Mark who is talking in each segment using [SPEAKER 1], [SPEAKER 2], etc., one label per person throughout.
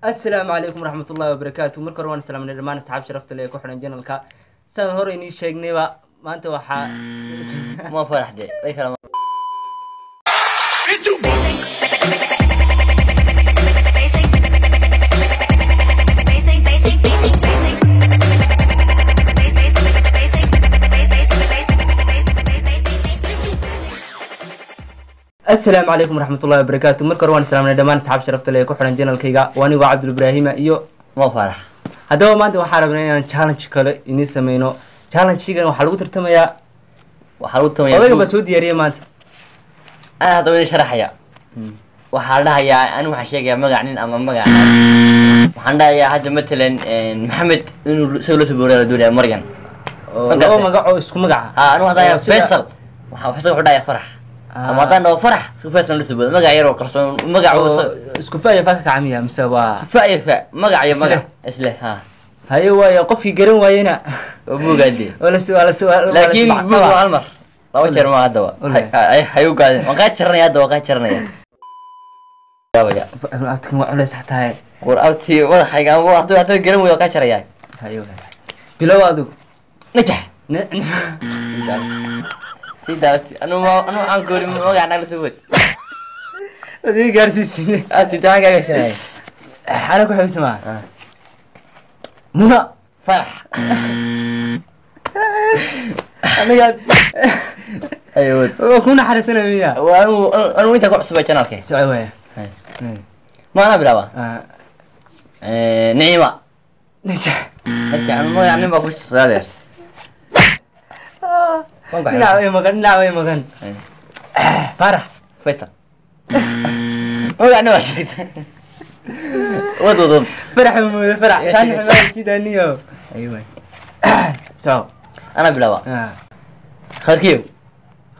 [SPEAKER 1] Assalaamu calaykum waraxmatullaahi wabarakaatu. Marka hore waan salaamanay dhammaan asxaab sharafta leh ee ku xidhan channelka. Saan hore inii sheegnayba, maanta waxaa
[SPEAKER 2] Ma faraxde way kala.
[SPEAKER 1] Assalaamu calaykum waraxmatullaahi wabarakaatu. Marka hore waan salaamanay dhammaan asxaab sharafta leh ee ku xidhan channelkayga. Waa anigoo Cabdul Ibraahima iyo
[SPEAKER 2] Ma farax.
[SPEAKER 1] Haddaba maanta waxaan rabnaa inaan challenge kale inii sameyno. Challenge-gan waxaa lagu tartamayaa
[SPEAKER 2] waxaa lagu tamaya
[SPEAKER 1] odayga baa soo diyaariyay maanta.
[SPEAKER 2] Ana hadda idin sharaxaya. Waxaa la dhahayaa, ani waxaan sheegayaa magac nin ama magac naag. Waxaan dhahayaa hadda matalan Maxamed inuu isaga la soo booray la doonaya Maryan.
[SPEAKER 1] Oo
[SPEAKER 2] Ma
[SPEAKER 1] laba
[SPEAKER 2] gartay.
[SPEAKER 1] magac oo isku magaca.
[SPEAKER 2] Ha, anigu haddaan
[SPEAKER 1] Oo sida-
[SPEAKER 2] Faisal, waxaa isaga wuxuu dhahayaa Farax, ama
[SPEAKER 1] Ah.
[SPEAKER 2] haddaan dhaho Farax, isku Faisal la soo booday magac yar oo qarsoon, magac
[SPEAKER 1] oo
[SPEAKER 2] oo
[SPEAKER 1] isku fa iyo fa ka kacamiya mise waa
[SPEAKER 2] fa iyo fa, magac iyo
[SPEAKER 1] Isle.
[SPEAKER 2] Magac isle ha.
[SPEAKER 1] Haye, waayo qofkii garan waayena
[SPEAKER 2] oo buugaadee
[SPEAKER 1] waa la waa la waa la
[SPEAKER 2] laakiin buug waa hal mar, laba jeer ma haddaba.
[SPEAKER 1] Ole.
[SPEAKER 2] Hay u gaadeen, waan kaa jaranaya hadda, waan kaa jaranaya. Yaabaya.
[SPEAKER 1] Abtikan waa culays xataa.
[SPEAKER 2] War abti, madaxayga ama hadduu garan weyo waan kaa jaraya.
[SPEAKER 1] Haye waay, bilow adigu.
[SPEAKER 2] Najax sii daawati. Anu ma anu waxaan goori magac naag la soo bood.
[SPEAKER 1] Adiga gaarsiisine.
[SPEAKER 2] Abti taa kaa gashanaya.
[SPEAKER 1] Ana ku xigsa maa Muna.
[SPEAKER 2] Farax.
[SPEAKER 1] Aniga
[SPEAKER 2] ayood
[SPEAKER 1] waa ku naxariisanaya miya?
[SPEAKER 2] Waa anu inta ku cusubay channelka.
[SPEAKER 1] Soco waaya.
[SPEAKER 2] Ma anaa bilaaba? Nicima.
[SPEAKER 1] Najax.
[SPEAKER 2] Najax. Anu magac nin baa ku saadeer. Waan ku
[SPEAKER 1] dhinac way maqan, dhinac way maqan. Farax.
[SPEAKER 2] Faisal magac nin baa sheegtay. Wad wad wad.
[SPEAKER 1] Farax mooda farax kaan xumaa sidaaniyo.
[SPEAKER 2] Aywa.
[SPEAKER 1] Soco.
[SPEAKER 2] Anaa bilaaba. Khadarkiyo.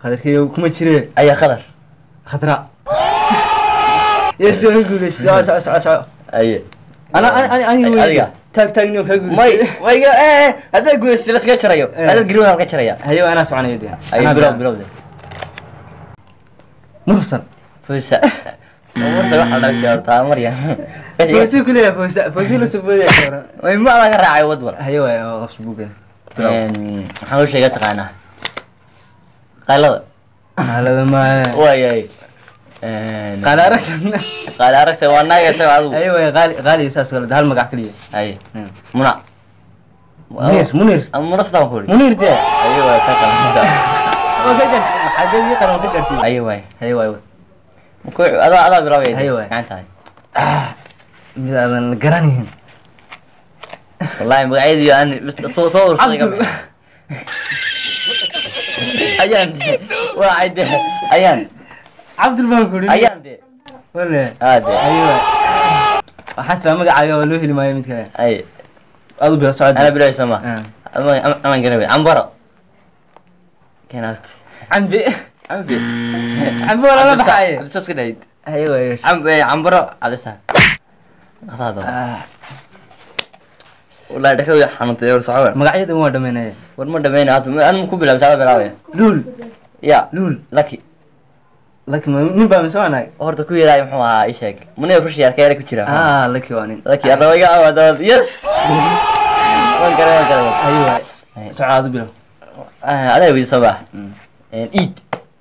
[SPEAKER 1] Khadarkiyo kuma jire.
[SPEAKER 2] Ayaa khadar.
[SPEAKER 1] Khadra yes, way guuleystay. Soco soco soco soco.
[SPEAKER 2] Aye.
[SPEAKER 1] Ana ana ana aniga
[SPEAKER 2] Adiga.
[SPEAKER 1] weydiin taag taagniyo kaa
[SPEAKER 2] may
[SPEAKER 1] guuleystay.
[SPEAKER 2] Mayga haddaad guuleystay la iskaga jarayo. Haddaad garin waan ka jaraya.
[SPEAKER 1] Haye, waa anaa soconaya dee.
[SPEAKER 2] Aye.
[SPEAKER 1] Anaa
[SPEAKER 2] bilow
[SPEAKER 1] bilaab.
[SPEAKER 2] Bilow de.
[SPEAKER 1] Mursal.
[SPEAKER 2] Fusa mursal waxaa laga jawaabtaa Maryam.
[SPEAKER 1] Fawzi ku leeyahay, fawzi fawzi la soo boodaya ka waran?
[SPEAKER 2] Way ma laga raacay wad wal.
[SPEAKER 1] Haye waay, oo qabso buugan.
[SPEAKER 2] Waxaan u sheegay taqaanaa qaylada.
[SPEAKER 1] Qaalada maaya.
[SPEAKER 2] Waayay.
[SPEAKER 1] Qaali aragsan.
[SPEAKER 2] Qaali aragsa waa naaga isaga adigu.
[SPEAKER 1] Haye waay, qaali qaali saas kale hal magac kaliya.
[SPEAKER 2] Aye, Muna.
[SPEAKER 1] Munir, Munir.
[SPEAKER 2] Ama Muna sidaan ku iri.
[SPEAKER 1] Munir dee.
[SPEAKER 2] Aye waay, ka qalanta.
[SPEAKER 1] Waa ka gaarsiin, maxaa dee qaran ka gaarsiin.
[SPEAKER 2] Aye waay.
[SPEAKER 1] Haye waay.
[SPEAKER 2] Ku adaa bilaabay.
[SPEAKER 1] Haye waay.
[SPEAKER 2] Gacantahay.
[SPEAKER 1] Mid aadan garanaynin.
[SPEAKER 2] Wallahi magacyadii aan soo ursaday.
[SPEAKER 1] Cabdul.
[SPEAKER 2] Ayaan waa cayde ayaan.
[SPEAKER 1] Cabdul baan ku
[SPEAKER 2] ayaan de.
[SPEAKER 1] Wale.
[SPEAKER 2] Aa de.
[SPEAKER 1] Haye waay, waxaan isla magacaaga waa loo heli maayo mid kale.
[SPEAKER 2] Aye.
[SPEAKER 1] Adu bilo socod.
[SPEAKER 2] Ana bilaabay sama amaan garanay cambaro kenaabti.
[SPEAKER 1] Cambe.
[SPEAKER 2] Cambe.
[SPEAKER 1] Cambe waa lala baxaaye.
[SPEAKER 2] Cabdisa iska dhahayd.
[SPEAKER 1] Haye waay.
[SPEAKER 2] Cambaro cabdisa qadaado. Wallahi dhakada xanuuntay, war soco.
[SPEAKER 1] Magacyadan waa dhamaynaya.
[SPEAKER 2] War ma dhamayna hadda, anu ku bilaabay saala bilaabaya.
[SPEAKER 1] Luul.
[SPEAKER 2] Ya.
[SPEAKER 1] Luul.
[SPEAKER 2] Lucky.
[SPEAKER 1] Laki ma nin baa mise waa naag?
[SPEAKER 2] Horta ku yaraay muxuu ahaa, ii sheeg munay rushi yarka yara ku jira.
[SPEAKER 1] Ah, laki waa nin.
[SPEAKER 2] Lucky hadda iga awaad. Yes, waan garay, waan garay.
[SPEAKER 1] Haye waay, soco adu bilo.
[SPEAKER 2] Adaa weydi soo baax iid.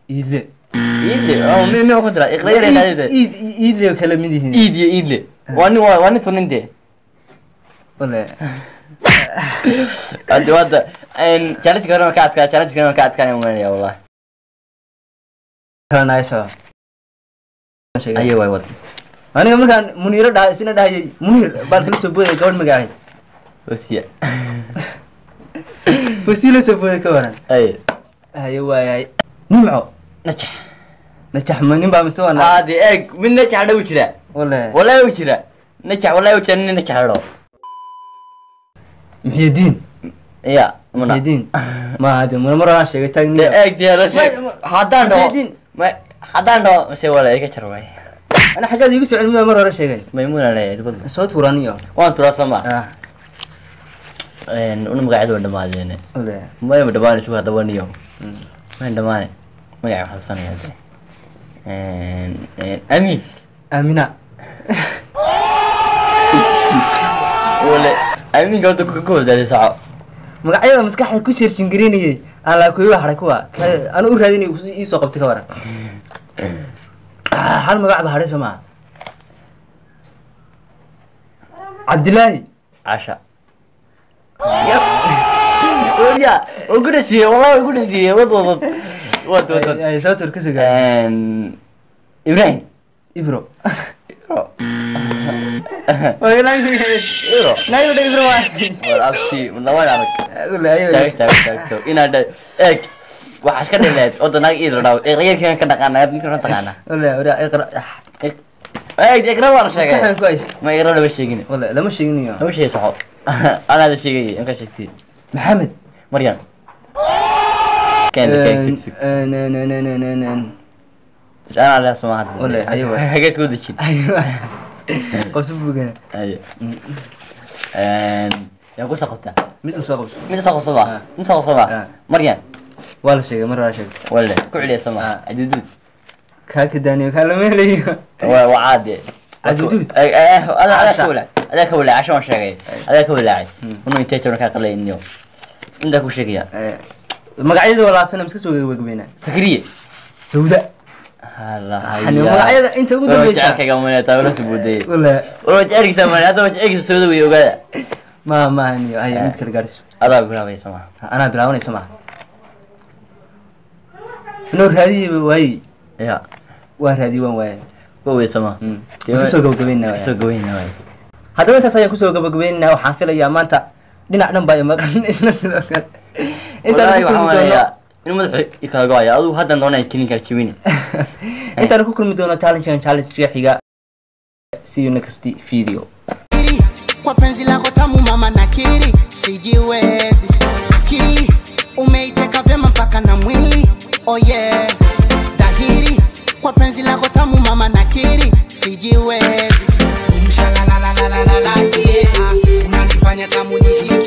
[SPEAKER 1] Iidle.
[SPEAKER 2] Iidle oo nin nin ku jira iqra yar yar.
[SPEAKER 1] Iid iidle kala mid yihiin.
[SPEAKER 2] Iid iyo iidle waa nin, waa nin tunin dee.
[SPEAKER 1] Wale.
[SPEAKER 2] Hadda hadda challenge hore ka adkaa, challenge hore ka adkaan umaynaya wallahi.
[SPEAKER 1] Kala naay soco.
[SPEAKER 2] Aye waay, wad.
[SPEAKER 1] Aniga markaan Muniiro dhahay isna dhahayay Muniir baan kala soo boodaya gabadh magaceed.
[SPEAKER 2] Wasiya.
[SPEAKER 1] Fawzi la soo booday ka waran?
[SPEAKER 2] Aye.
[SPEAKER 1] Haye waayay, Nimco.
[SPEAKER 2] Najax.
[SPEAKER 1] Najax ma nin baa mise waa naag?
[SPEAKER 2] Haadi eeg, mid najax dhow jira.
[SPEAKER 1] Wale.
[SPEAKER 2] Wallahi u jira najax, wallahi u jira nin najax dhow.
[SPEAKER 1] Muxyidiin.
[SPEAKER 2] Ya Muna.
[SPEAKER 1] Muxyidiin ma hade muna mar waan sheegay
[SPEAKER 2] de
[SPEAKER 1] taagniya.
[SPEAKER 2] Eeg dee la sheeg haddaan dhaho
[SPEAKER 1] Muxyidiin.
[SPEAKER 2] Ma haddaan dhaho mise wala iga jar waay.
[SPEAKER 1] Ana xaggaad iigu soo celin mar hore sheegay.
[SPEAKER 2] Maymuna leeyahay dibadda.
[SPEAKER 1] Soo tuuraniyo.
[SPEAKER 2] Waan turaa soo ma
[SPEAKER 1] ah
[SPEAKER 2] una magacyada waa dhamaadeene.
[SPEAKER 1] Wale.
[SPEAKER 2] Mayba dhamaanayso hadda waniyo may dhamaane magaca waxaan xasuusanaya de Amiin.
[SPEAKER 1] Aamina.
[SPEAKER 2] Wale amiinka horta ku hodaasay soco.
[SPEAKER 1] Magacyada maskaxda ku searching gareynayay aan laa kuwa haray, kuwa anu u raadinay ii soo qabtay ka waran. Hal magac baa haray, soo maaha? Cabdilaahi.
[SPEAKER 2] Casha. Yes, wariya oo ku dhasiiyey, wallahi ku dhasiiyey. Wad wad wad wad wad.
[SPEAKER 1] Ay soo tur ka sugaa.
[SPEAKER 2] Ibrahim.
[SPEAKER 1] Ibro.
[SPEAKER 2] Ibro.
[SPEAKER 1] Ibro. Nayo ibro waa.
[SPEAKER 2] War abti lawaan arag. Taag taag taag taag inaad eeg waxaa iska dhileed oo naag ii la dhaw iqriyarkan ka dhaqaana, ninka ka taqaana.
[SPEAKER 1] Wala wala iqra.
[SPEAKER 2] Eeg, iqra waa la sheegay.
[SPEAKER 1] Maskaxdan ku hayst.
[SPEAKER 2] Ma iqra lama sheegin.
[SPEAKER 1] Wala lama sheeginayo.
[SPEAKER 2] Lama sheegin, soco. Anaa la sheegay in ka sheegtay.
[SPEAKER 1] Maxamed.
[SPEAKER 2] Maryam keen keen sug sug. Anaa la soo hadlay.
[SPEAKER 1] Wala aywa.
[SPEAKER 2] Hagee isku dejin.
[SPEAKER 1] Aywa, qabso bugana.
[SPEAKER 2] Ayo, yaa ku soo qabtaa?
[SPEAKER 1] Mid u soo qabso.
[SPEAKER 2] Mid soo qabso ba, mid soo qabso ba. Maryam.
[SPEAKER 1] Waa la sheegay, mar waa la sheegay.
[SPEAKER 2] Wala ku celiya sama aduduud.
[SPEAKER 1] Kaa ka daaniyo, kaa lama helayo.
[SPEAKER 2] Waa caade.
[SPEAKER 1] Aduduud.
[SPEAKER 2] Adaa ka walaac, adaa ka walaac. Casho waan sheegay, adaa ka walaacay. Unu intee jiro kaa qalayniyo intaa ku sheegaya.
[SPEAKER 1] Magacyada walaasana miska soo gabagabeynaa.
[SPEAKER 2] Sakriye.
[SPEAKER 1] Sawda. Magacyada inta ugu dambeysa
[SPEAKER 2] jecelkayga mana taawala subuuday.
[SPEAKER 1] Wala
[SPEAKER 2] wala jecelkiisa mana hadda jecelkiisa sawda way ogaada.
[SPEAKER 1] Ma mahaniyo. Ay mid kale gaarsiiso.
[SPEAKER 2] Adaa bilaabay sama.
[SPEAKER 1] Anaa bilaabanayso maaha, inoo raadiyey waayey.
[SPEAKER 2] Ya.
[SPEAKER 1] Waa raadiyey, waan waayay.
[SPEAKER 2] Waa wey sama.
[SPEAKER 1] Iska soo gabagabeynaa.
[SPEAKER 2] Iska soo gabaynaa waay.
[SPEAKER 1] Haddaba intaas ayaan kusoo gabagabeynaa. Waxaan filayaa maanta dhinac dhan baa imaqan isna sidoo kale.
[SPEAKER 2] Intaan ku kulmi doono inuu madaxu ikala go'aya adigu haddan doonaya kinin kala jebini.
[SPEAKER 1] Intaan ku kulmi doono challenge and challenge xiga. See you next video.
[SPEAKER 3] Kwa penzi lako tamu mama nakiri sijiwezi, akili umeiteka vyema mpaka na mwili, oh yeah, dhahiri kwa penzi lako tamu mama nakiri sijiwezi. Umshalalalalalala, yeah, unanifanya tamu nisikie.